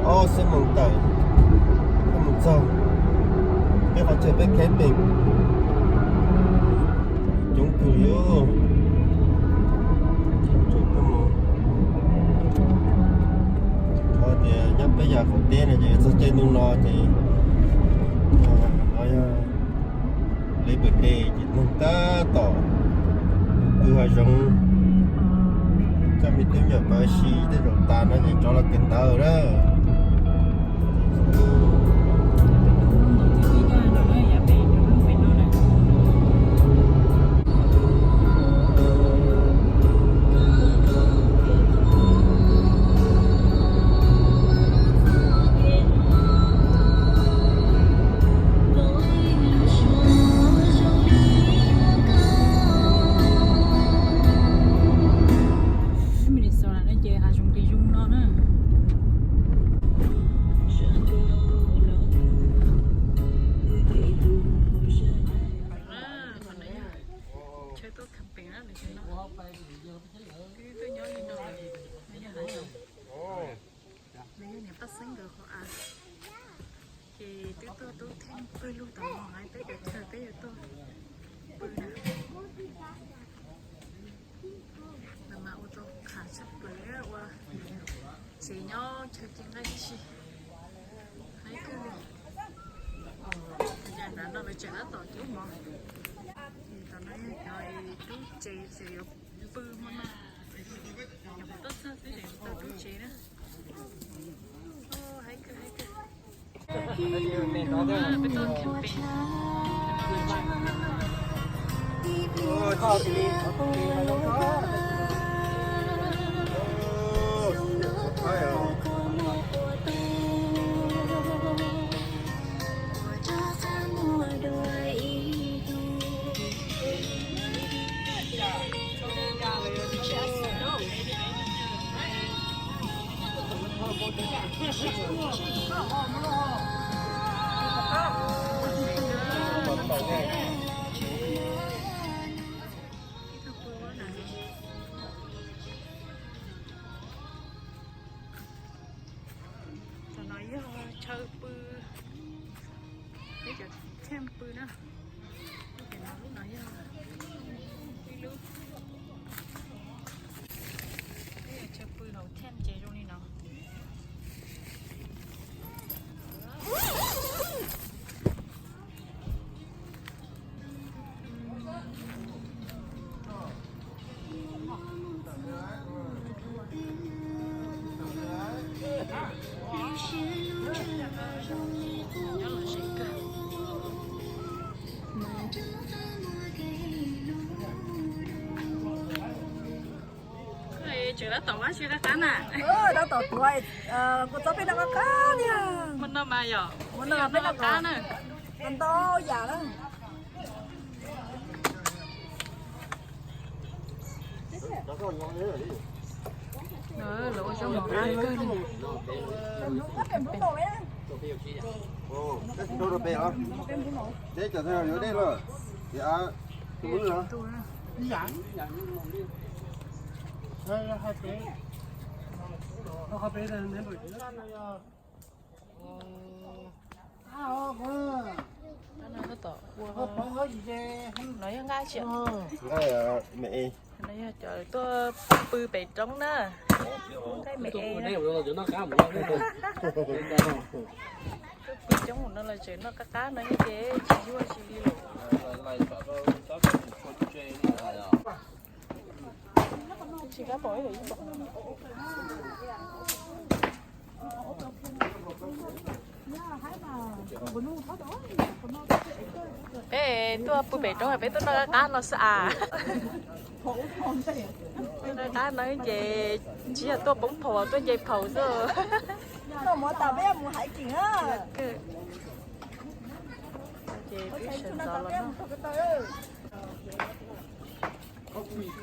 Ob xuab moos tawm, mus txog peb qhov chaw peb camping. Coob kawg li. Tseem tuaj mus, qhov tias nyob peb yam qaum teb no ces txog caij ntuj no ces no yog Labor Day ces neeg tab tom pw hav zoov, coj me tub me nyuam pawv si tej zaum tas no ces rov los kawm ntawv na. Minnesota no ces hav zoov zoo li zoo no na. Qhov no yog chaw tuaj camping na, twb tuaj nyob li no lawm, no yog hav zoov. Nws yog niam Paj Xeeb nkawd qhov av, ces twb tuaj tub theej pawg lug tom no, peb cov chaw peb yuav tuaj pw na. Mas ua tau khav tshaj plaws ua tsev nyob chaw ci nqaij tib si. Haib kawg li. Yam nrad no lawv tseem tab tom cub mov. Ces tom no yog cov tub tsev tseem yuav pw hmo no. Nyuam qhuav tuaj txog xwb tseem tau tub tsev na. Haib kawg, haib kawg. Peb tuaj camping. Tom no yog chaw pw, peb cov tent pw na. Lub no yog ib lub, peb cov chaw pw hauv tent ces zoo li no. Tseem tab tom ua si qab qab na. Tab tom tuav, kuv txob peb noj qab qab li. Muaj noj mas yom, muaj noj peb noj qab na. Ntau yam na. Lawv ua zaub mov qab kawg li. No yog nqaij tsi? Nqaij me es. No yog cov tuaj pw pem roob na. Nqaij me es. Tuaj pw coob no los tseem noj qab qab no thiab ces tsis yuag tsis li lawm. Peb tuaj pw pem roob, peb tuaj noj qab qab no xwb as. Noj qab no ces tsis yog tuaj poob phaum, tuaj nce phaum xwb.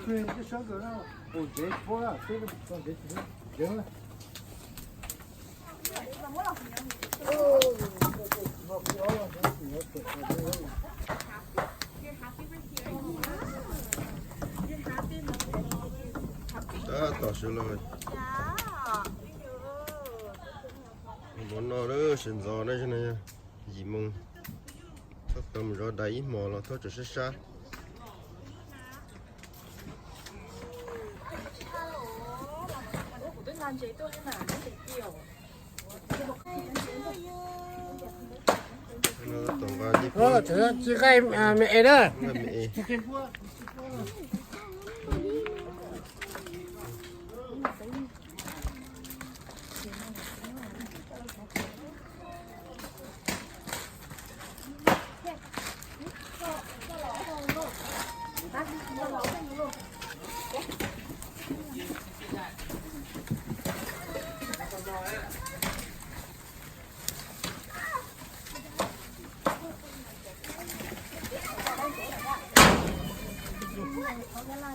Ces twb sawv ntxov los no. Tab tom sawv los. Hmo no sawv ntxov na, yim moo, txhob tau mus zov dais ib hmos los txhob tseem sab sab. Tsis nqaij me es na.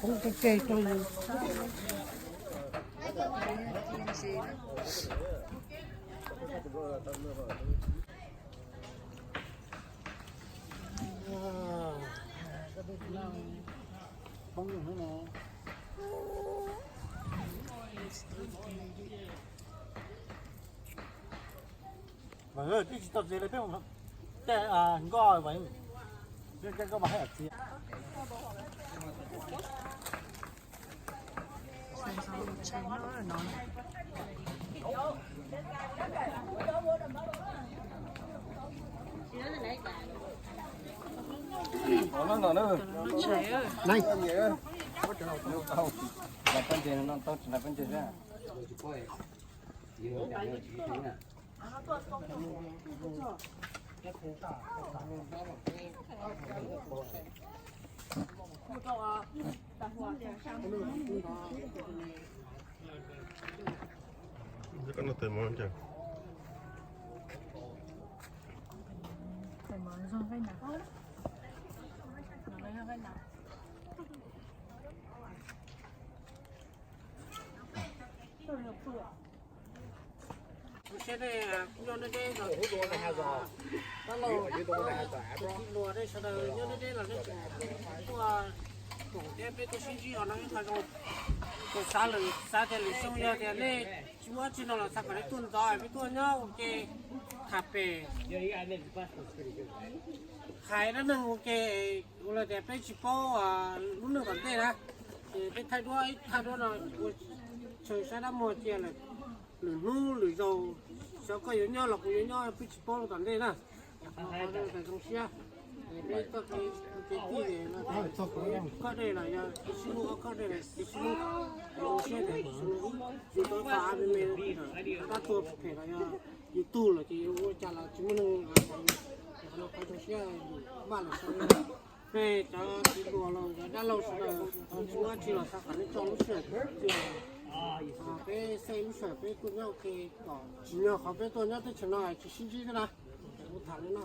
Twb tsis tau txiav li peb mus, nkoj, nkoj mas haj yam txiav. Kuv siab nej nyob deb deb los, tab laug tus tij luag nej sawv daws nyob deb deb los nej tseem tuaj koom thiab peb tuaj sib ntsib hauv no ib qho zoo. Kuv xav lwm, xav tias lwm xyoo yog tias nej tsis muaj dab tsi no los xav kom nej tuaj ntxov peb tuaj nyob ua ke tham pem, hais dab neeg ua ke, ua li tias peb tsis paub lub neej tom ntej na, ces peb thaij duab ib thaij duab no ua chaw saib dab muag cia lwm hnub lwm zaus, xyov koj yuav nyob los kuv yuav nyob peb tsis paub lub tom ntej na. Zoo siab, peb txoj kev kwv tij, ob kob dej los yog kev sib hlub, ob kob dej los kev sib hlub. Zoo siab tias yus tau ib qho av me me, tab tuag phem los yog yus tuag lawm ces yuav ua cas los tsis muaj neeg. Qhov zoo siab yus vaj lwm xyoo, nej cov tij luag los cov dab laug sawv daws tsis muaj dab tsi los xav kom nej tso lub sij hawm, peb xeeb lub sij hawm peb tuaj nyob ua ke, kom tsim nyog qhov peb tuaj nyob teb chaws no tsis sib ntsib thiab na. Kuv tham li no.